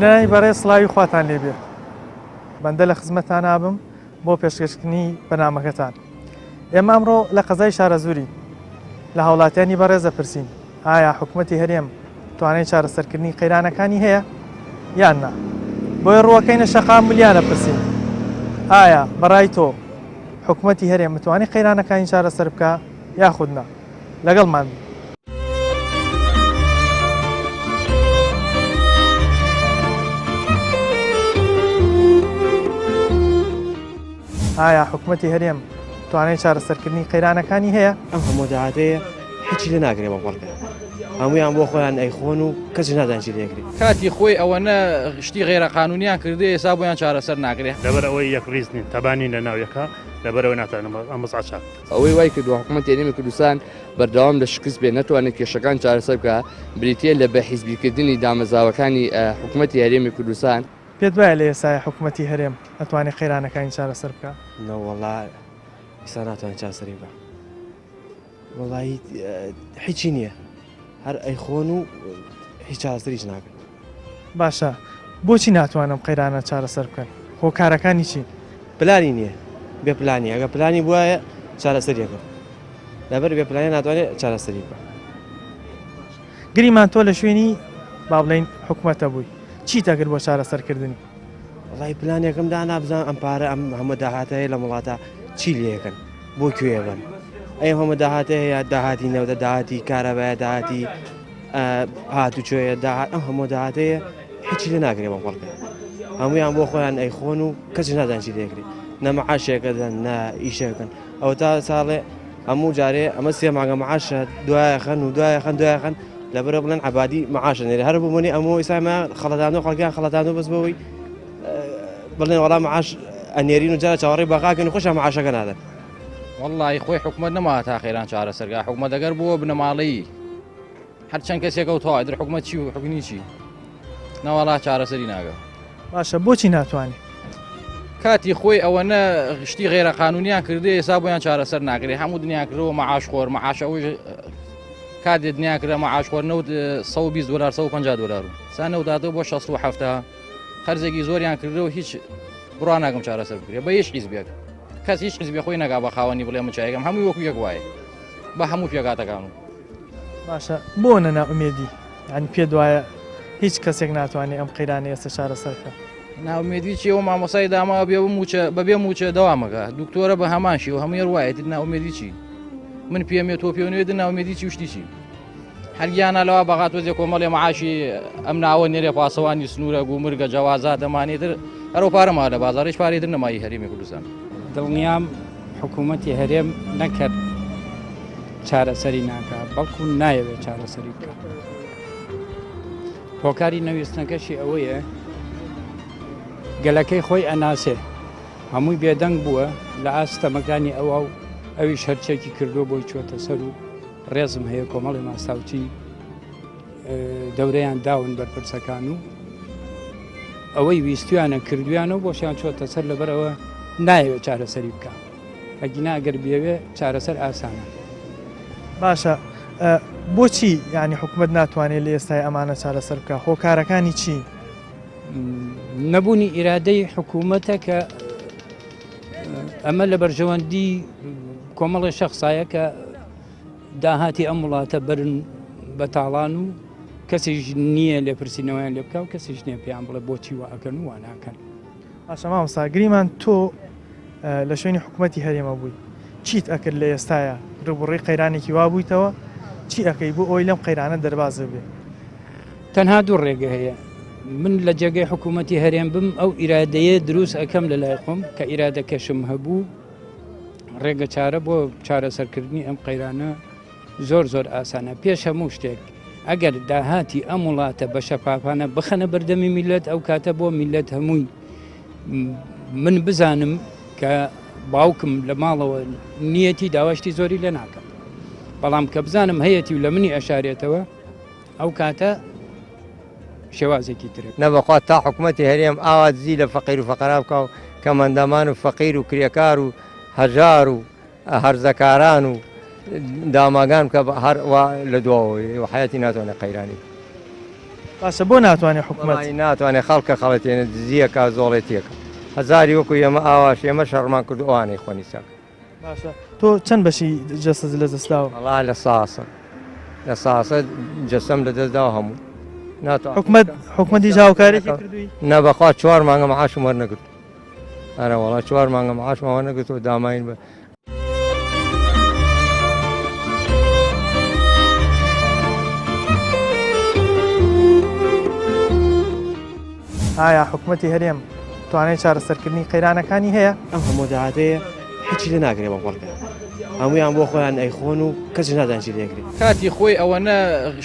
بینەرانی بەڕێز سڵاوی خواتان لێبێ بەندە لە خزمەتان نابم بۆ پێشکەشکردنی بەنامەکەتان ئێمە ئەمڕۆ لە قەزای شارەزووری لە هاوڵاتیانی بەڕێز دەپرسین ئایا حکومەتی هەرێم توانای چارەسەرکردنی قەیرانەکانی هەیە یان نا؟ بۆیە ڕووەکەینە شەقام ملیانە پرسین ئایا بەڕای تۆ حکومەتی هەرێم متوانی قەیرانەکانی چارەسەر بکا یاخود نا؟ لەگەڵمان بن. ئایا حکومەتی هەرێم توانای چارەسەرکردنی قەیرانەکانی هەیە؟ ئەم هەموو داهاتەیە هیچی لێ ناکرێ بەم خەڵکە هەموویان بۆ خۆیان ئەیخۆن و کەس نازانێ چی لێکرێ. کاتی خۆی ئەوەنە شتی غەیرە قانونیان کردێ ئێستا بۆیان چارەسەر ناکرێ. لەبەر ئەوەی یەک ڕیز نین تەبا نین لە ناو یەکا لەبەر ئەوەی ناتوانن ئەم وەزعە چاک بکەن. ئەوەی وای کردووە حکومەتی هەرێمی کوردستان بەردەوام لە شکست بێ نەتوانێت کێشەکان چارەسەر بکا بریتییە لە بەحیزبیکردنی دامەزراوەکانی حکومەتی هەرێمی کوردستان. پێت وایە لە ئێستایا حکومەتی هەرێم ئەتوانێ قەیرانەکانی چارەسەر بکا؟ نەوەڵا ئیستا ناتوانێت چارەسەری بکا وەڵایی هیچی نییە هەر ئەیخۆن و هیچ چارەسەریش ناکەن. باشە بۆچی ناتوانن ئەم قەیرانە چارەسەر بکەن؟ هۆکارەکانی چین؟ پلانی نییە بێ پلانی ئەگە پلانی بوایە چارەسەری ئەکرد لەبەر بێ پلانی ناتوانێت چارەسەری بکە. گریمان تۆ لە شوێنی با بڵێین حکومەتە بووی چیت ئەکرد بۆ چارەسەرکردنی؟ وەڵی پلانێکم دانا بزانم ئەم پارە ئەم هەموو داهاتە هەیە لەم وڵاتە چی لێکەن بۆ کوێ بن ئەم هەموو داهاتە هەیە داهاتی نەوتە داهاتی کارەبایە داهاتی هاتوچۆیە داهات ئەم هەموو داهاتەیە هیچی لێ ناکرێ بەم خەڵکە هەمویان بۆ خۆیان ئەیخۆن و کەس نازان چی لێکرێ نە معاشێکە دەن نە ئیشەکەن ئەوە تا ساڵێ هەموو جارێ ئەمە سێ مانگە معاشە دوایە خەن و دوایە خەن دوایە خەن لەبەرە بڵێن عبادی معاشە نێرێ هەر بوو منی ئەمە ئیسامە خەڵەتان و خەڵکیان خەڵەتان و بەس بەوەی بڵێن وەڵا معاش ئەنێرین و جارە چاوەڕێی بەغاکەن و خۆشیان معاشەکە نادەن. وەڵڵاهی خۆی حکومەت نەما تا خێران چارەسەرگا حکومەت ئەگەر بووە بنەماڵەیی هەر چەند کەسێکە و تەواو در حکومەت چی و حکومی چی نەوەڵا چارەسەری ناگە. باشە بۆچی ناتوانێ؟ کاتی خۆی ئەوەنە شتی غێرە قانونیان کردێ ئێستا بۆیان چارەسەر ناکرێ هەموو دنیا کردەوە مەعاش خۆر مەعاش ئەوەی کاتێ دنیا کرا مەعاش خۆر نەوت 120 دلار 150 دلار و سا نەوت هاتەوە بۆ 67 قەرزێکی زۆریان کردەوە هیچ بڕوا ناکەم چارەسەر بکرێ بە هیچ حیزبێک کەس هیچ حیزبێ خۆی نەگا بە خاوەنی بڵێ من چایەکەم هەمووی وەکو یەک وایە بە هەموو پێکاتەکان و باشە بۆ نە نائومێدی یانی پێت وایە هیچ کەسێک ناتوانێت ئەم قەیرانە ئێستا چارەسەر بکە؟ ناومێدی چیە و مامۆسای داماوە بێ موچە بەبێ موچە دەوامەکە دکتۆرە بە هەمان شێوە هەمووی وایە تر ناومێدی چی من پێمێ تۆ پێ نوێ ناومێدی چی شتی چی هەرگیانە لەوا بەغا تۆزێ کۆمەڵێ معاشی ئەم ناوە نێرێ پاسەوانی سنوورە گومرگە جەوازات ئەمانەی تر هەرو پارە ما لە بازاڕ هیچ پارەی تر نەمایی هەرێمی کوردستان. دڵنیام حکوومەتی هەرێم نەکەر چارەسەری ناکا بەڵکو نایەوێت چارەسەری بکە هۆکاری نەویستنەکەشی ئەوەیە گەلەکەی خۆی ئەناسێ هەمووی بێدەنگ بووە لە ئاست تەمەکانی ئەوە و ئەویش هەرچێکی کردووە بۆی چۆتە سەر و ڕێزم هەیە کۆمەڵی ماستاوچی دەورەیان داون بەرپرسەکان و ئەوەی ویستویانە کردویانە و بۆشیان چۆتە سەر لەبەرەوە نایەوێت چارەسەری بکە ئەگینا ئەگەر بێوێ چارەسەر ئاسانە. باشە بۆچی یعنی حکومت ناتوانێت لە ئێستای ئەمانە چارەسەر بکە هۆکارەکانی چی؟ نەبوونی ئیرادەی حکوومەتە کە ئەمە لە بەرژەوەندی کۆمەڵی شەخسایە کە داهاتی ئەم وڵاتە بەرن بە تاڵان و کەسیش نییە لێپرسینەوەیان لێ بکە و کەسیش نییە پێیان بڵێ بۆچی وا ئەکەن و وا ناکەن. باشە مامۆستا گریمان تۆ لە شوێنی حکوومەتی هەرێمە بووی چیت ئەکرد لە ئێستایا ڕووبەڕووی قەیرانێکی وا بوویتەوە چی ئەکەی بۆ ئەوەی لەم قەیرانە دەرباز ببێ؟ تەنها دوو ڕێگە هەیە من لە جێگەی حکوومەتی هەرێم بم ئەو ئیرادەیە دروست ئەکەم لە لای خۆم کە ئیرادەکەشم هەبوو ڕێگە چارە بۆ چارەسەرکردنی ئەم قەیرانە زۆر زۆر ئاسانە پێش هەموو شتێک ئەگەر داهاتی ئەم وڵاتە بە شەفافانە بخەنە بەردەمی میلەت ئەو کاتە بۆ میلەت هەمووی من بزانم کە باوکم لە ماڵەوە نیەتی داواشتی زۆری لێ ناکەم بەڵام کە بزانم هەیەتی و لە منی ئەشارێتەوە ئەو کاتە شێوازێکی ترە. نە بەخوا تا حکومەتی هەرێم ئاوا دزی لە فەقیر و فەقەرا بکا و کەمئەندامان و فەقیر و کرێکار و هەژار و هەرزەکاران و داماگان بکا هەر وا لە دواوە و حەیاتی ناتوانێ قەیرانی بکا. باشە بۆ ناتوانێ حکومەت؟ وەڵاهی ناتوانێ خەڵکە خەڵەتێنێ دزیەکا زۆڵێتیەکا هەزاری وەکو ئێمە ئاواش ئێمە شەڕمان کرد ئەوانەی خۆنی چاک. باشە تۆ چەند بەشی جەستەت لە دەست داوە؟ وەڵا لە ساسە لە ساسە جەستەم لە دەست داوە هەموو ناتوانم. حکومەت حکومەت هیچ هاوکارێکی کردووی؟ نا بەخوا چوار مانگە معاشم وەرنەگرت ئەرە وەڵا چوار مانگە معاشمان وەرنەگرتووە داماین بە ئایا حکومەتی هەرێم توانای چارەسەرکردنی قەیرانەکانی هەیە؟ ئەم هەموو داهاتەیە هیچی لێ ناکرێ بەم خەڵکە هەموویان بۆ خۆیان ئەیخۆن و کەس نازانێ چی لێکرێ. کاتی خۆی ئەوەنە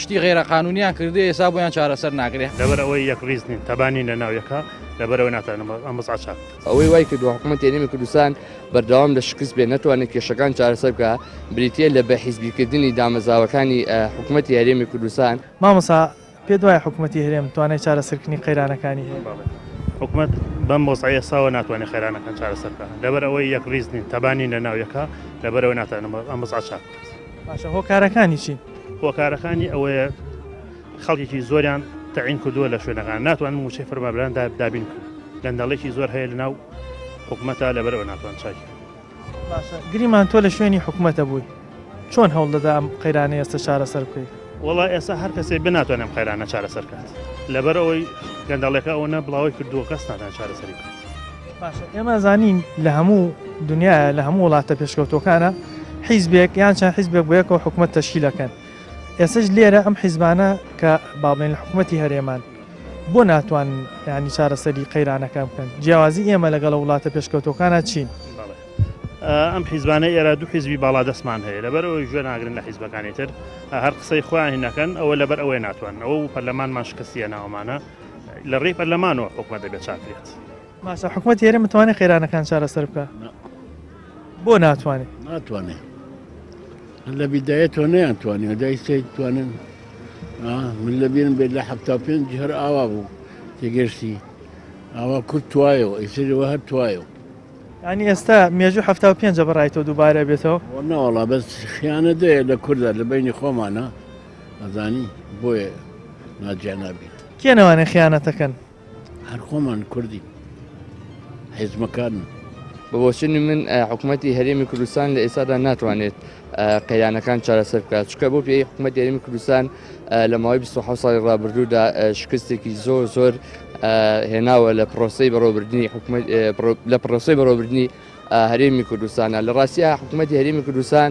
شتی غەیرە قانونیان کردێ ئێستا بۆیان چارەسەر ناکرێ. لەبەر ئەوەی یەک ڕیز نین تەبا نین لە ناو یەکا لەبەرئەوەی ناتوانن ئەم وەزعە چاک بکەن. ئەوەی وای کردووە حکومەتی هەرێمی کوردستان بەردەوام لە شکست بێت نەتوانێت کێشەکان چارەسەر بکات بریتییە لە بەحیزبیکردنی دامەزراوەکانی حکومەتی هەرێمی کوردستان. مامۆستا پێت وایە حکومەتی هەرێم توانای چارەسەرکردنی قەیرانەکانی هەیە؟ بەڵێ حکومەت بەم وەزعەی ئێستاوە ناتوانێت قەیرانەکان چارەسەر بکات لەبەر ئەوەی یەکڕیز نین تەبا نین لە ناو یەکا لەبەر ئەوەی ناتوانن ئەم وەزعە چاک بکات. باشە هۆکارەکانی چین؟ هۆکارەکانی ئەوەیە خەڵکێکی زۆریان تەعین کردووە لە شوێنەکان ناتوانن مووچەی فەرمانبەران دابین بکەن گەندەڵێکی زۆر هەیە لەناو حکومەتە لەبەر ئەوە ناتوان چاکی باشە گریمان تۆ لە شوێنی حکومەتە بووی چۆن هەوڵ دەدا ئەم قەیرانەی ئێستا چارەسەر بکەیت؟ وەڵا ئێستا هەر کەسێک بێ ناتوانێت ئەم قەیرانە چارەسەر کات لەبەر ئەوەی گەندەڵێکە ئەوەنە بڵاوەی کردووە کەس ناتوانێت چارەسەری بکات. باشە ئێمە زانین لە هەموو دنیاە لە هەموو وڵاتە پێشکەوتوەکانە حیزبێک یان چەند حیزبێک بۆ یەکەوە حکومەت تەشکیلەکەن ئێستش لێرە ئەم حیزبانە کە با بڵێن لە حکومەتی هەرێمان بۆ ناتوانن یانی چارەسەری قەیرانەکان بکەن؟ جیاوازی ئێمە لەگەڵ وڵاتە پێشکەوتووەکانا چین؟ بەڵێ ئەم حیزبانەی ئێرە دوو حیزبی باڵادەستمان هەیە لەبەر ئەوەی گوێ ناگرن لە حیزبەکانی تر هەر قسەی خۆیان نەکەن ئەوە لەبەر ئەوەی ناتوانن ئەوە و پەرلەمانمان شکستی هێناوەمانە لە ڕێی پەرلەمانەوە حکومەت دەبێت چاکرێت. باشە حکومەتی هەرێم متوانێت قەیرانەکان چارەسەر بکات؟ بۆ ناتوانێت؟ ناتوانێت هەر لە بیدایەتەوە نەیان توانیوە دای سەید توانن من لە بیرم بێت لە 75 هەر ئاوا بوو تێگەشتی ئاوا کورد توایەوە ئیسرەوە هەر توایەوە ینی ئێستا مێژوو 75 بەڕای تۆ دووبارە بێتەوە نەوەڵا بەس خیانە دەیە لە کووردا لە بینی خۆمانە ئەزانی بۆیە ناجیا نابین کێ نەوانێ خیانەتەکەن هەر خۆمان کوردین حیزبەکانن. بە بۆچونی من حکومەتی هەرێمی کوردستان لە ئێستادا ناتوانێت قەیرانەکان چارەسەر بکات چونکە بۆ پێی حکومەتی هەرێمی کوردستان لە ماوەی 27 ساڵی ڕابردوودا شکستێکی زۆر زۆر هێناوە لە پرۆسەی بەڕێوەبردنی حکومەت لە پرۆسەی بەڕێوەبردنی هەرێمی کوردستانە لە ڕاستیا حکوومەتی هەرێمی کوردستان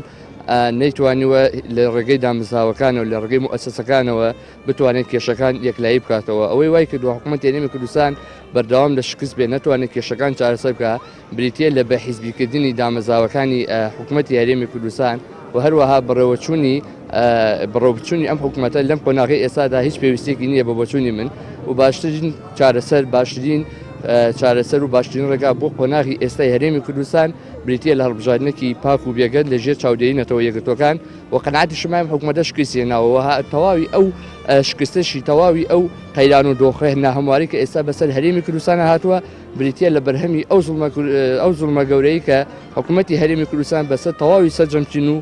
نەیتوانیوە لە ڕێگەی دامەزراوەکانەوە لە ڕێگەی موئەسەسەکانەوە بتوانێت کێشەکان یەکلایی بکاتەوە ئەوەی وای کردووە حکوومەتی هەرێمی کوردستان بەردەوام لە شکست بێ نەتوانێت کێشەکان چارەسەر بکە بریتە لە بە حیزبیکردنی دامەزراوەکانی حکوومەتی هەرێمی کوردستان و هەروەها بەڕێوەچوونی بەڕێوەبچوونی ئەم حکوومەتە لەم قۆناغی ئێستادا هیچ پێویستێکی نییە بە بۆچوونی من و باشترین چارەسەر باشترین چارەسەر و باشترین ڕێگا بۆ قۆناغی ئێستای هەرێمی کوردستان بریتییە لە هەڵبژاردنێکی پاک و بێگەرد لە ژێر چاودێری نەتەوە یەکگرتووەکان و قەناعەتیشم ئەم حکوومەتە شکستی هێناوە و تەواوی ئەو شکستەشی تەواوی ئەو قەیران و دۆخە ناهەمواری کە ئێستا بەسەر هەرێمی کوردستان هاتووە بریتییە لە بەرهەمی ئەو زوڵمە ئەو زوڵمە گەورەی کە حکوومەتی هەرێمی کوردستان بەسەر تەواوی سەرجەم چین و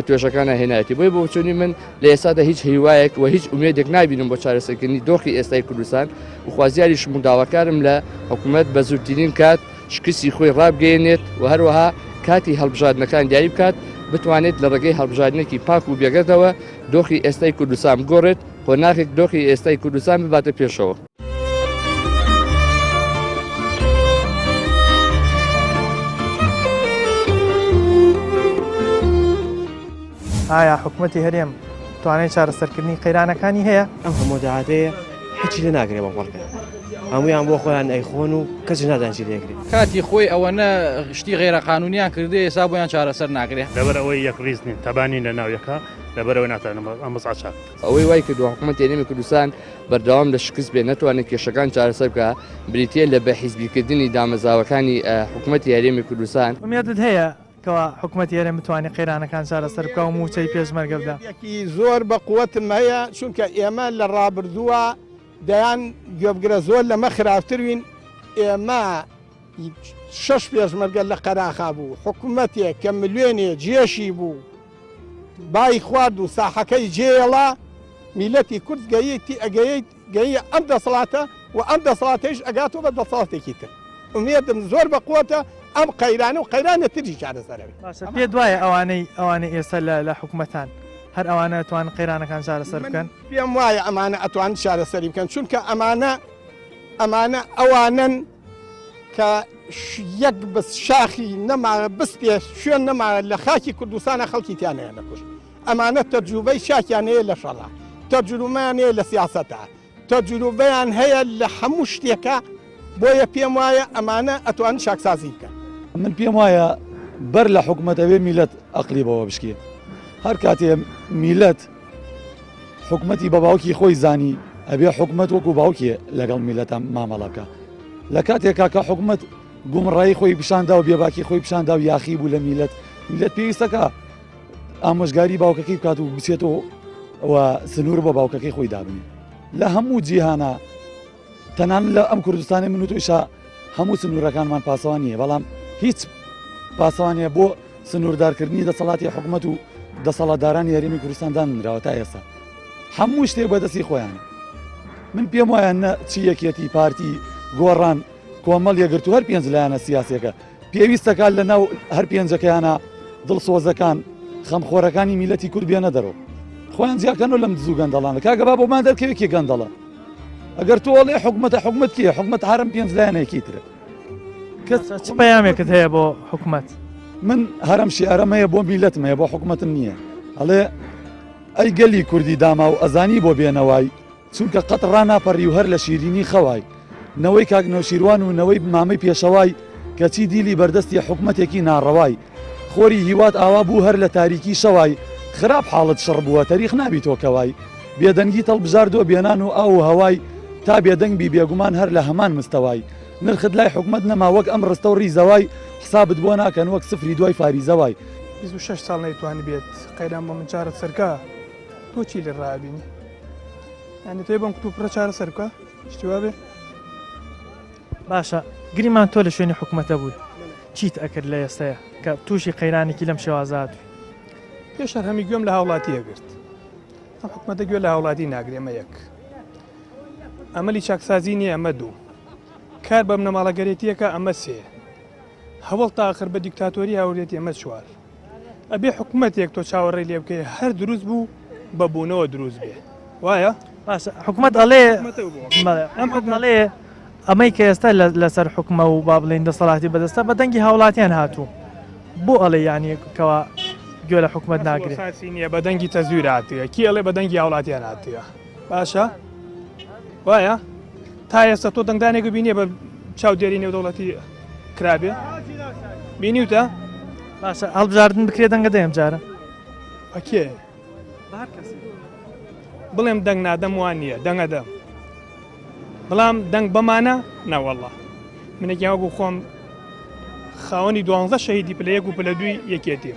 توێژەکانە هێنایەتی بۆیە بە بۆچوونی من لە ئێستادا هیچ هیوایەک و هیچ ئومێدێک نابینم بۆ چارەسەرکردنی دۆخی ئێستای کوردستان و خوازیاریشم و داواکارم لە حکوومەت بە زووترین کات شکستی خۆی ڕابگەیەنێت و هەروەها کاتی هەڵبژاردنەکان دیاری بکات بتوانێت لە ڕێگەی هەڵبژاردنێکی پاک و بێگەردەوە دۆخی ئێستای کوردستان بگۆڕێت قۆناغێک دۆخی ئێستای کوردستان بباتە پێشەوە. ئایا حکومەتی هەرێم توانای چارەسەرکردنی قەیرانەکانی هەیە؟ ئەم هەموو داهاتەیە هیچی لێ ناکرێ بەم خەڵکە هەموویان بۆ خۆیان ئەیخۆن و کەس نازانێ چی لێکرێ. کاتی خۆی ئەوەنە شتی غەیرە قانونیان کردێ ئێستا بۆیان چارەسەر ناکرێ. لەبەر ئەوەی یەک ڕیز نین تەبا نین لە ناو یەکا لەبەر ئەوەی ناتوانن ئەم وەزعە چاک بکەن. ئەوەی وای کردووە حکومەتی هەرێمی کوردستان بەردەوام لە شکست بێت نەتوانێت کێشەکان چارەسەر بکات بریتییە لە بەحیزبیکردنی دامەزراوەکانی حکومەتی هەرێمی کوردستان. ئومێدت هەیە کەوا حکومەتی هەرێم بتوانێت قەیرانەکان چارەسەر بکا و مووچەی پێشمەرگە بدا؟ ئومێدێکی زۆر بە قوەتم هەیە چونکە ئێمە لە ڕابردووە دەیان گوێبگرە زۆر لەمە خراپتر بین ئێمە شەش پێشمەرگە لە قەراخا بوو حکومەتێک کە ملیۆنێ جێشی بوو بای خوارد و ساحەکەی جێڵا میلەتی کورد گەیتی ئەگەیت. گەیە ئەم دەسەڵاتە و ئەم دەسەڵاتەیش ئەگاتەوە بە دەسەڵاتێکی تر. ئومێدم زۆر بە قوەتە ئەم قەیرانە و قەیرانە تریش چارەسەر ئەبێ. باشە پێت وایە ئەوانەی ئەوانەی ئێستا لە لە حکومەتان هەر ئەوانە ئەتوانن قەیرانەکان چارەسەر من بکەن؟ پێم وایە ئەمانە ئەتوانن چارەسەری بکەن چونکە ئەمانە ئەمانە ئەوانەن کە یەک بس شاخی نەما بستێ شوێن نەما لە خاکی کوردستانە خەڵکی تیا نەیانەکوشت ئەمانە تەجروبەی چاکیان هەیە لە شەڕا تەجروبەیان هەیە لە سیاسەتا تەجروبەیان هەیە لە هەموو شتێکا بۆیە پێم وایە ئەمانە ئەتوانن چاکسازی بکەن. من پێم وایە بەر لە حکومەت ئەوێ میلەت ئەقلی بەوە بشکێ هەر کاتێ میلەت حکومەتی بە باوکی خۆی زانی ئەبێ حکومەت وەکو باوکێ لەگەڵ میلەتە مامەڵە بکە لە کاتێکا کە حکومەت گومڕایی خۆی پیشاندا و بێباکی خۆی پیشاندا و یاخی بوو لە میلەت میلەت پێویستەکە ئامۆژگاری باوکەکەی بکات و بچێتەوە و سنوور بۆ باوکەکەی خۆی دابنێ لە هەموو جیهانە تەنان لە ئەم کوردستانی من و تۆیشا هەموو سنوورەکانمان پاسەوان نییە بەڵام هیچ پاسەوانە بۆ سنووردارکردنی دەسەڵاتی حکوومەت و دەسەڵاتدارانی هەرێمی کوردستان دانراوە تا ئێستا هەموو شتێک بەدەستی خۆیان من پێم وایە نە چی یەکێتی پارتی گۆڕان کۆمەڵ یەگرتو هەر پێنج لایەنە سیاسەکە پێویستەکات لە ناو هەر پێنجەکەیانە دڵسۆزەکان خەمخۆرەکانی میلەتی کورد بێنە دەرەوە خۆیان جیاکەنەوە لەم دز و گەندەڵانە کاکە با بۆمان دەرکەوێت کێ گەندەڵە ئەگەر تۆ ئەڵێ حکومەتە حکومەت کێ حکومەت هەرم پێنج لایەنێکی ترە کەس چ پەیامێکت هەیە بۆ حکومەت من هەرم شیعرم هەیە بۆ میلەتم هەیە بۆ حکومەتم نییە ئەڵێ ئەی گەلی کوردی داما و ئەزانی بۆ بێنەوای چونکە قەت ڕاناپەڕی و هەر لە شیرینی خەوای. نەوەی کاک نەوشیروان و نەوەی مامەی پێشەوای کەچی دیلی بەردەستی حکومەتێکی ناڕەوای. خۆری هیوات ئاوا بوو هەر لە تاریکی شەوای خراپ حاڵت شڕ بووە تەریق نابی تۆ کەوای. بێدەنگیت هەڵبژاردووە بێنان و ئاو و هەوای تا بێدەنگ بی بێگومان هەر لە هەمان مستەوای. نرخت لای حکومەت نەما وەک ئەم ڕستە و ڕیزەوای حسابت بۆ ناکەن وەک سفری دوای فاریزەوای. 26 ساڵ نەیتوانیبێت قەیران بۆ من چارەسەر کا. تۆ چی لێ ڕابینی یعنی تۆی بەم کتوپڕە چارەسەر بکە شتی وا بێ باشە گریمان تۆ لە شوێنی حکوومەتە بووی چیت ئەکرد لە ئێستەیە کە تووشی قەیرانێکی لەم شێوازە هاتووی پێش هەر هەمی گوێم لە هاوڵاتی ئەگرت ئەم حکومەتە گوێ لە هاوڵاتی ناگرێ ئەمە یەک ئەمەلی چاکسازی نییە ئەمە دوو کار بە بنەماڵەگەرێتیەکە ئەمە سێ هەوڵ تا ئاخر بە دیکتاتۆری هاوردێتی ئەمە چوار ئەبێ حکومەتێک تۆ چاوەڕێی لێ بکەی هەر دروست بوو بە بوونەوە دروست بێ وایە؟ باشە حکومەت ئەڵێ ئەم حکومەڵێ ئەمەی کە ئێستا لەسەر حکومە و با بڵێین دەسەڵاتی بەدەستە بە دەنگی هاوڵاتیان هاتوو بۆ ئەڵێ یانی کەوا گوێ لە حکومەت ناگرێت ساسی نییە بە دەنگی تەزویر هاتووە کی ئەڵێ بە دەنگی هاوڵاتیان هاتووە باشە وایە تا ئێستا تۆ دەنگدانێک بینیە بە چاودێری نێودەوڵەتی کرابێ بینیوتە؟ باشە هەڵبژاردن بکرێ دەنگە دەیم جارە بەکێ بڵێم دەنگ نادەم وان نییە دەنگە دەم بەڵام دەنگ بەمانە نەوەڵە منێکی وەکو خۆم خاوەنی دوانزە شەهیدی پلە یەک و پلە دووی یەکێتی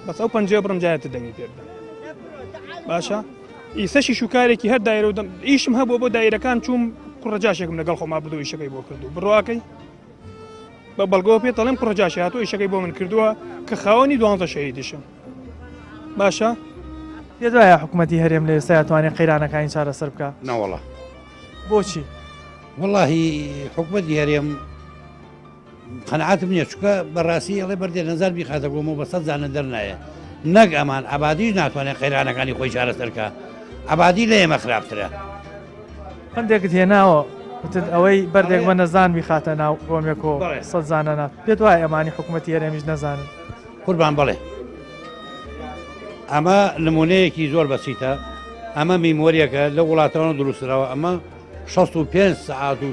بەس ئەو پەنجەیە بڕم جارێتر دەنگی پێ بدەم باشە ئیسەشی شوکارێکی هەر دایرە و ئیشم هەبوو بۆ دایرەکان چوم کوڕە جاشێکم لەگەڵ خۆما بدو ئیشەکەی بۆ کردو بڕواکەی بە بەڵگەوە پێ دەڵێم کوڕە جاشی هاتوو ئیشەکەی بۆ من کردووە کە خاوەنی دوانزە شەهیدیشم باشە پێت وایە حکوومەتی هەرێم لە ئێستا توانێت قەیرانەکانی چارەسەر بکە نەوەڵا بۆچی وەڵاهی حکوومەتی هەرێم قەناعەتم نییە چونکە بەڕاستی ئەڵێ بەردێ نەزار بیخاتە گۆمەوە بە سەد زانە دەرنایە نەک ئەمان عەبادیش ناتوانێت قەیرانەکانی خۆی چارەسەر کا عەبادی لە ئێمە خراپترە. پەندێکت هێناوە وتت ئەوەی بەردێک بە نەزان بیخاتە ناو گۆمێک و سەد زانە نا پێت وایە ئەمانی حکوومەتی هەرێمیش نەزانن؟ قوربان بەڵێ ئەمە نمونەیەکی زۆر بەسیتە ئەمە میمۆریەکە لە وڵاتانە دروستراوە ئەمە 65 سعات و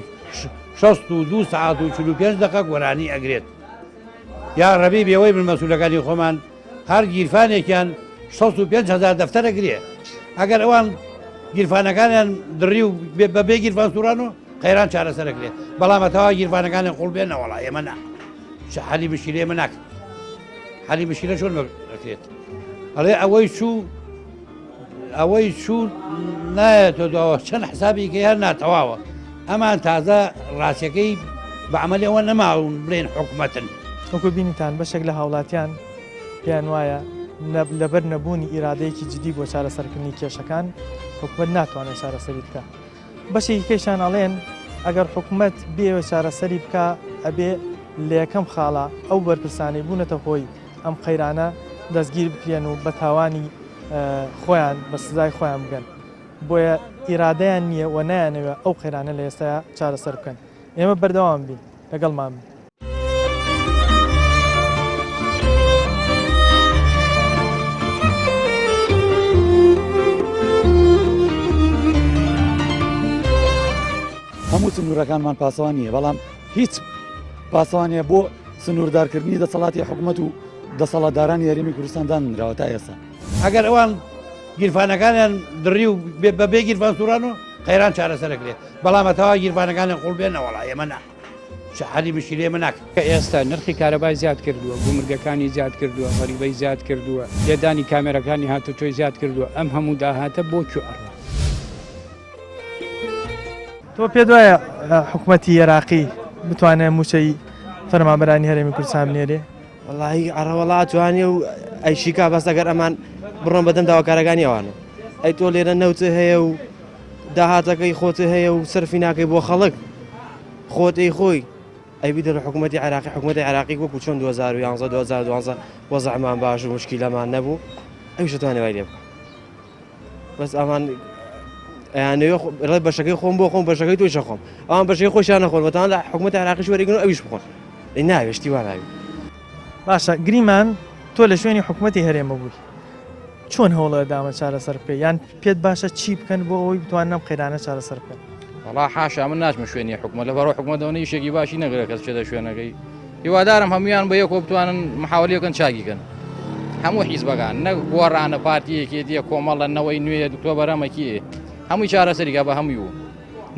62 سعات و 45 دقە گۆرانی ئەگرێت یا ڕەبی بێوەی بن مەسولەکانی خۆمان هەر گیرفانێکیان 65 هزار دەفتەر ئەگرێ ئەگەر ئەوان گیرفانەکانیان دڕی و بە بێ گیرفان سووران و قەیران چارەسەرەکرێ بەڵام ئەتەوا گیرفانەکانی قوڵ بێن نەوەڵا ئێمە نا حەلی مشکیلە ئێمە ناکرێت حەلی مشکیلە چۆن ئەکرێت ئەڵێ ئەوەی چوو ئەوەی چوو نایەتەوە دواوە چەند حسابی کە هەر ناتەواوە ئەمان تازە ڕاستەکەی بە عملی ئەوە نەماون بڵێن حکومەتن. وەکو بینیتان بەشێک لە هاوڵاتیان پێیان وایە لەبەر نەبوونی ئیرادەیەکی جدی بۆ چارەسەرکردنی کێشەکان حکومەت ناتوانێت چارەسەری بکات. بەشێکی کەیشان ئەڵێن ئەگەر حکومەت بێوێ چارەسەری بکا ئەبێ لە یەکەم خاڵا ئەو بەرپرسانەی بوونەتە هۆی ئەم قەیرانە دەستگیر بکرێن و بە تاوانی خۆیان بە سزای خۆیان بگەن بۆیە ئیرادەیان نییە و نایانەوێ ئەو قەیرانە لە ئێستایا چارەسەر بکەن ئێمە بەردەوام بین لەگەڵمان بن. هەموو سنوورەکانمان پاسەوان نییە بەڵام هیچ پاسەوانە بۆ سنووردارکردنی دەسەڵاتی حکوومەت و دەسەڵاتدارانی هەرێمی کوردستان دانراوە تا ئێستا ئەگەر ئەوان گیرفانەکانیان دڕی و بە بێ گیرفان سووران و قەیران چارەسەرەکرێ بەڵام هەتاوا گیرفانەکانیان قوڵ بێن نەوەڵا ئێمە نا حەلی مشکیلەی ئێمە ناکەن. کە ئێستا نرخی کارەبای زیاد کردووە، گومرگەکانی زیاد کردووە، غەریبەی زیاد کردووە، لێدانی کامێرەکانی هاتوچۆی زیاد کردووە، ئەم هەموو داهاتە بۆ کوێ ئەڕوا؟ تۆ پێت وایە حکومەتی عێراقی بتوانێت مووچەی فەرمانبەرانی هەرێمی کوردستان بنێرێ؟ وەڵاهی ئەڕەوەڵا ئەتوانێ و ئەیشیکا بەس ئەگەر ئەمان بڕۆن بەدەم داواکارەکانی ئەوانە ئەی تۆ لێرە نەوت هەیە و داهاتەکەی خۆت هەیە و سەرفی ناکەی بۆ خەڵک خۆت ئەی خۆی ئەی بیدە لە حکوومەتی عراقی حکوومەتی عراقی وەکو چۆن 2011 2012 وەزعمان باش و مشکیلەمان نەبوو ئەویش دەتوانێ وای لێ بکە بەس ئەمان ئەیانەوێ ڕێ بەشەکەی خۆم بۆ خۆم بەشەکەی تۆی شەخۆم ئەوان بەشەکەی خۆشیان نەخۆن بەتان لە حکوومەت عراقیش وەرەگرن و ئەویش بخۆن ئەی ناوێ شتی وا ناوی باشە گریمان تۆ لە شوێنی حکوومەتی هەرێمە بووی چۆن هەوڵە دامە چارەسەر بکەی یان پێت باشە چی بکەن بۆ ئەوەی بتوانن ئەم قەیرانە چارەسەر بکەن وەڵا حاشا من ناچمە شوێنی حکومە لە بەڕۆ حکومەتەوە ئیشێکی باشی نەگرە کەس چێتە شوێنەکەی هیوادارم هەموویان بە یەکەوە بتوانن محاوەلەکەن چاکی کەن هەموو حیزبەکان نەک گۆڕانە پارتی یەکێتیە کۆمەڵە نەوەی نوێ دکتۆ بەرەمەکی هەمووی چارەسەریکە بە هەمووی و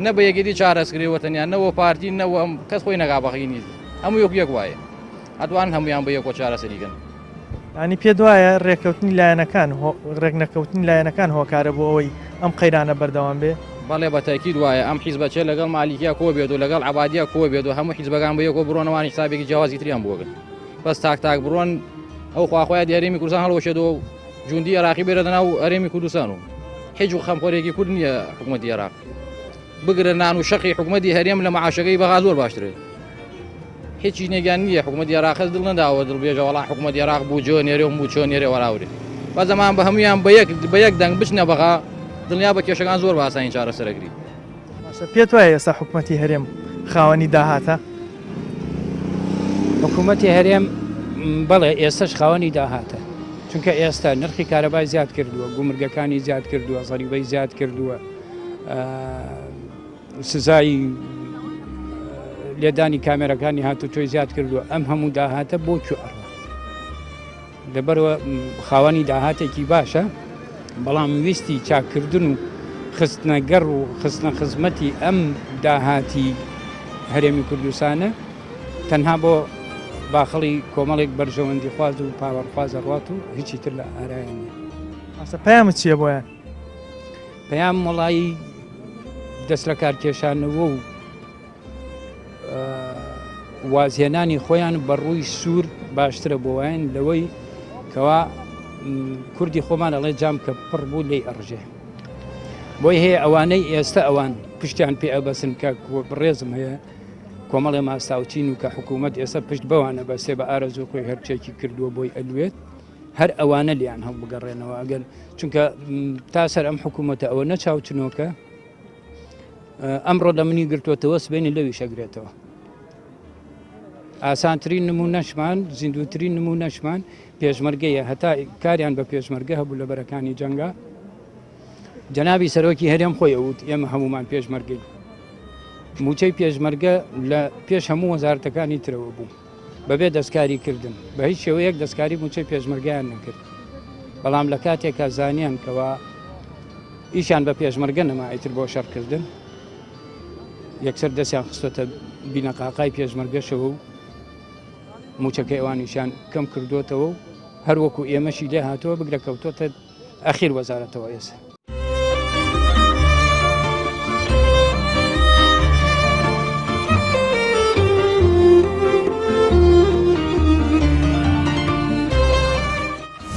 نە بە یەکێتی چارەسکرێوە تەنیا نەوە پارتی نەوە ئەم کەس خۆی نەگا بەخینی هەموو یەک یەک وایە ئەتوان هەمویان بە یەکۆ چارەسەریکەن. ینی پێت وایە ڕێککەوتنی لایەنەکان ڕێکنەکەوتنی لایەنەکان هۆکارە بۆ ئەوەی ئەم قەیرانە بەردەوام بێ؟ بەڵێ بە تەئکید وایە، ئەم حیزبە چێ لەگەڵ مالیکیا کۆ بێت و لەگەڵ عەبادیا کۆ بێت و هەموو حیزبەکان بە یەکەوە بڕۆن ئەوان حیسابێکی جیاوازی تریان بۆ بکەن بەس تاک تاک بڕۆن ئەو خواخوایە هەرێمی کوردستان هەڵوەشێتەوە و جوندی عێراقی بێرێتە ناو هەرێمی کوردستان و هیچ و خەمخۆرێکی کورد نییە حکوومەتی عێراق بگرە نان و شەقی حکوومەتی هەرێم لە معاشەکەی بەغا زۆر باشترێت هیچی نێگیان نییە حکوومەتی عێراق دڵ نەداوە دڵ بێژە وەڵا حکوومەتی عێراق بوو جۆ نێرێ و موچۆ نێرێ وەراورێ بە زەمان بە هەمویان بە یەک بە یەک دەنگ بچنە بەغا دڵنیا بە کێشەکان زۆر بە ئاسانی چارەسەرەکری. باشە پێت وایە ئێستا حکومەتی هەرێم خاوەنی داهاتە؟ حکومەتی هەرێم بەڵێ ئێستش خاوەنی داهاتە چونکە ئێستا نرخی کارەبای زیاد کردووە گومرگەکانی زیاد کردووە زەریبەی زیاد کردووە سزای لێدانی کامێرەکانی هاتوچۆی زیاد کردووە ئەم هەموو داهاتە بۆ کوێ ئەڕوا لەبەرەوە خاوەنی داهاتێکی باشە بەڵام ویستی چاکردن و خستنەگەڕ و خستنە خزمەتی ئەم داهاتی هەرێمی کوردستانە تەنها بۆ باخڵی کۆمەڵێک بەرژەوەندی خواز و پاوەڕخواز ئەڕوات و هیچی تر لە ئارایان نیە. باشە پەیامت چییە بۆیان؟ پەیام وەڵایی دەست لە کارکێشانەوە و وازهێنانی خۆیان بە ڕووی سوور باشترە بۆ وایان لەوەی کەوا کوردی خۆمان ئەڵێ جام کە پڕ بوو لێی ئەڕژێ بۆی هەیە ئەوانەی ئێستا ئەوان پشتیان پێ ئەبەسن کە بڕێزم هەیە کۆمەڵێ ماستاوچین و کە حکوومەت ئێستا پشت بەوانە بەسێ بە ئارەزوو خۆی هەرچێکی کردووە بۆی ئەلوێت هەر ئەوانە لیان هەڵبگەڕێنەوە ئەگەر چونکە تا سەر ئەم حکوومەتە ئەوە نەچاوچنۆکە ئەمڕۆ لە منی گرتووەتەوە سبەینێ لەویش ئەگرێتەوە. ئاسانترین نموونەشمان، زیندووترین نموونەشمان پێشمەرگەیە، هەتا کاریان بە پێشمەرگە هەبوو لە بەرەکانی جەنگا. جەنابی سەرۆکی هەرێم خۆی ئەوت ئێمە هەمومان پێشمەرگەین. موچەی پێشمەرگە لە پێش هەموو وەزارەتەکانی ترەوە بوو. بەبێ دەستکاری کردن بە هیچ شێوەیەک دەستکاری موچەی پێشمەرگەیان نەکرد. بەڵام لە کاتێکا زانیان کەوا ئیشیان بە پێشمەرگە نەما ئیتر بۆ شەڕکردن یەکسەر دەستیان خستۆتە بینەقاقای پێشمەرگەشەوە و موچەکەی ئەوانیشیان کەم کردوتەوە و هەروەکو ئێمەشی لێ هاتووە بگرە کەوتۆتە ئەخیر وەزارەتەوە ئێستا.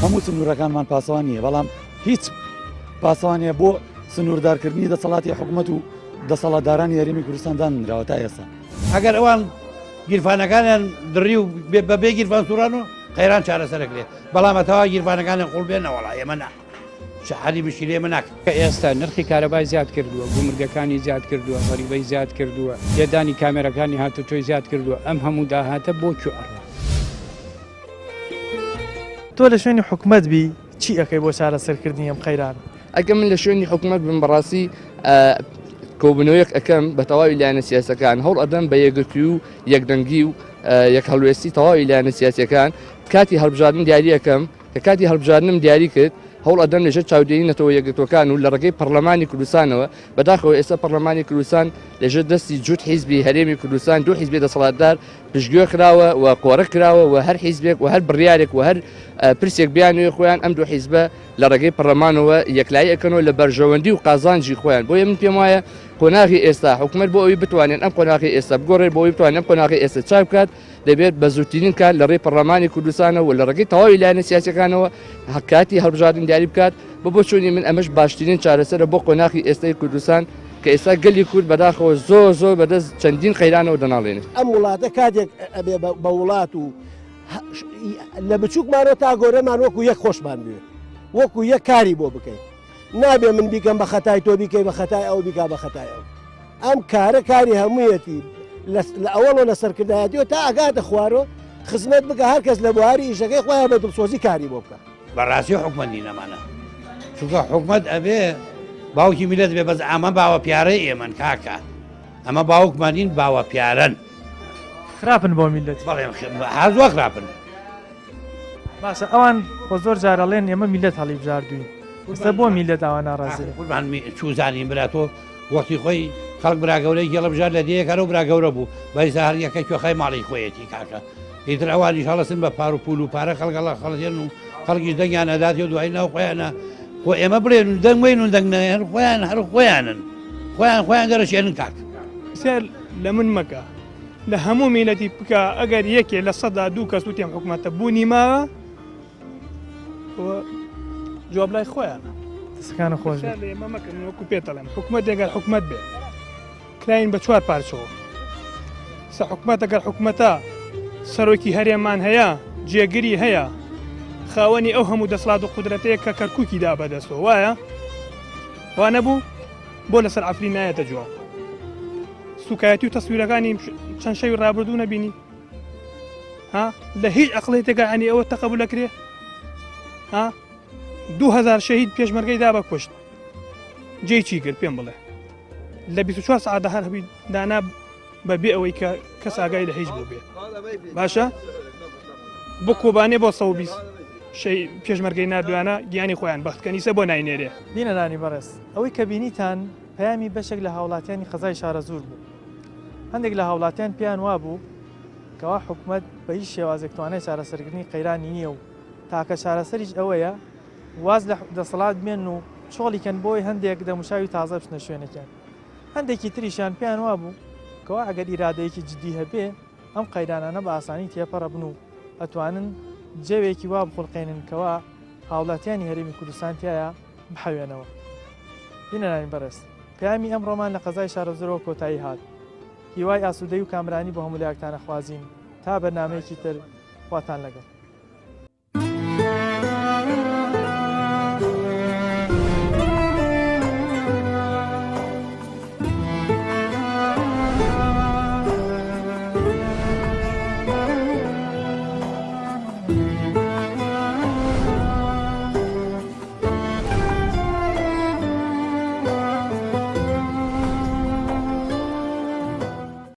هەموو سنوورەکانمان پاسەوان نییە بەڵام هیچ پاسەوانە بۆ سنووردارکردنی دەسەڵاتی حکوومەت و دەسەڵاتدارانی هەرێمی کوردستان دانراوە تا ئێستا. ئەگەر ئەوان گیرفانەکانیان دڕی و بە بێ گیرفان سوڕان و قەیران چارەسەرەکرێ بەڵام ئەتەوا گیرفانەکانیان قوڵ بێن نەوەڵا ئێمە نا حەلی مشکیلەی ئێمە ناکەن. کە ئێستا نرخی کارەبای زیاد کردووە، گومرگەکانی زیاد کردووە، غەریبەی زیاد کردووە، لێدانی کامێرەکانی هاتوچۆی زیاد کردووە، ئەم هەموو داهاتە بۆ کوێ ئەڕوا؟ تۆ لە شوێنی حکومەت بی چی ئەکەی بۆ چارەسەرکردنی ئەم قەیرانە؟ ئەگەر من لە شوێنی حکومەت بم بەڕاستی کۆبوونەوەیەک ئەەکەم بە تەواوی لایەنە سیاسەکان هەوڵ ئەدەم بە یەکگرتووی و یەکدەنگی و یەک هەڵوێستی تەواوی لایەنە سیاسەکان کاتی هەڵبژاردن دیاریەکەم کە کاتی هەڵبژاردنم دیاری کرد هەوڵ ئەدەم لەژێر چاودێری نەتەوە یەکگرتووەکان و لە ڕێگەی پەرلەمانی کوردستانەوە بەداخەوە ئێستا پەرلەمانی کوردستان لەژێر دەستی جووت حیزبی هەرێمی کوردستان دوو حیزبی دەسەڵاتدار پشتگوێ خراوە و قۆرە کراوە و هەر حیزبێک و هەر بڕیارێک و هەر پرسێک بیانوێ خۆیان ئەم دوو حیزبە لە ڕێگەی پەرلەمانەوە یەکلایی ئەکەنەوە لە بەرژەوەندی و قازانجی خۆیان بۆیە من پێم وایە قۆناغی ئێستا حکومەت بۆ ئەوی بتوانێت ئەم قۆناغی ئێستا بگۆڕێت بۆ ئەوی بتوانێت ئەم قۆناغی ئێستا چاک بکات دەبێت بە زووترین کات لە ڕێی پەرلەمانی کوردستانەوە و لە ڕێگەی تەواوی لایەنە سیاسیەکانەوە کاتی هەڵبژاردن دیاری بکات بە بۆچوونی من ئەمەش باشترین چارەسەرە بۆ قۆناغی ئێستای کوردستان کە ئێستا گەلی کورد بەداخەوە زۆر زۆر بەدەست چەندین قەیرانەوە دەناڵێنێت. ئەم وڵاتە کاتێک ئەبێ بە وڵات و لە بچووکمانەوە تا گەورەمان وەکو یەک خۆشمان بوێ وەکو یەک کاری بۆ بکەین نابێ من بیکەم بە خەتای تۆ بیکەی بە خەتای ئەو بیکا بە خەتای ئەو ئەم کارە کاری هەموویەتی لە ئەوەڵەوە لە سەرکردایەتیەوە تا ئەگاتە خوارەوە خزمەت بکە هەر کەس لە بواری ئیشەکەی خۆیان بە دڵسۆزی کاری بۆ بکە. بەڕاستی حکومەت نین ئەمانە چونکە حکومەت ئەبێ باوکی میلەت بێ بەس ئەمە باوە پیارەی ئێمەن کاکە ئەمە باوکمان نین باوە پیارەن. خراپن بۆ میلەت. بەڵێ هەر زۆر خراپن. باشە ئەوان خۆ زۆر جار ئەڵێن ئێمە میلەت هەڵیبژاردووین ئێستا بۆ میلەت ئاوا ناڕازیە؟ قوربان چوزانین برا تۆ وەختی خۆی خەڵک برا گەورەی گێڵە بژار لە دێیەک هەرەو برا گەورە بوو بەیسا هەر یەکە کوێخای ماڵی خۆیەتی کاکە ئیتر ئەوانیش هەڵەسن بە پار و پول و پارە خەڵک هەڵە خەڵێن و خەڵکیش دەنگیان ئەداتی و دوایی ناو خۆیانە خۆ ئێمە بڵێن و دەنگ وین و دەنگ نەیەن خۆیان هەر خۆیانن خۆیان خۆیان دەرەشێنن کاک. پرسیار لە من مەکە لە هەموو میلەتی بکە ئەگەر یەکێ 2% کەس وتیم حکومەتە بوونی ماوە جواب لای خۆیانە. دەستەکانت خۆش بێت. پرسیار لە ئێمە مەکە من وەکو پێت دەڵێم حکومەت ئەگەر حکومەت بێ کراین بە چوار پارچەوە سە حکومەت ئەگەر حکومەتە سەرۆکی هەرێمان هەیە جێگری هەیە خاوەنی ئەو هەموو دەسڵات و قودرەتەیە کە کەرکوکی دا بەدەستەوە وایە وا نەبوو بۆ لەسەر عەفرین نایەتە جواب سوکایەتی و تەسویرەکانی چەند شەوی ڕابردوو نەبینی ها لە هیچ ئەقڵێتێکا ئەنی ئەوە تەقەبول ئەکرێ ها 2000 شەهید پێشمەرگەی دا بە کوشت جێی چی کرد پێم بڵێ لە 24 ساعتدا هەر هەبی دانا بە بێ ئەوەی کە کەس ئاگای لە هیچ بوو بێ باشە بۆ کۆبانێ بۆ 120 شەی پێشمەرگەی ناردویانە گیانی خۆیان بەخت کەنیسە بۆ ناینێرێ. بینەرانی بەڕێز ئەوەی کە بینیتان پەیامی بەشێک لە هاوڵاتیانی قەزای شارەزوور بوو. هەندێک لە هاوڵاتیان پێیان وابوو کەوا حکومەت بە هیچ شێوازێک توانای چارەسەرکردنی قەیرانی نییە و تاکە چارەسەریش ئەوەیە واز لە دەسەڵات بێنن و چۆڵی کەن بۆی هەندێک دەموچاوی تازە بچنە شوێنێکیان. هەندێکی تریشیان پێیان وابوو کەوا ئەگەر ئیرادەیەکی جدی هەبێ ئەم قەیرانانە بە ئاسانی تێپەڕەبن و ئەتوانن جەوێکی وا بخوڵقێنن کەوا هاوڵاتیانی هەرێمی کوردستان تیایا بحەوێنەوە. بینەرانی بەڕێز پەیامی ئەمڕۆمان لە قەزای شارەزوورەوە کۆتایی هات. هیوای ئاسوودەی و کامەرانی بۆ هەموو لایەکتان ئەخوازین تا بەرنامەیەکی تر خواتان لەگەڵ.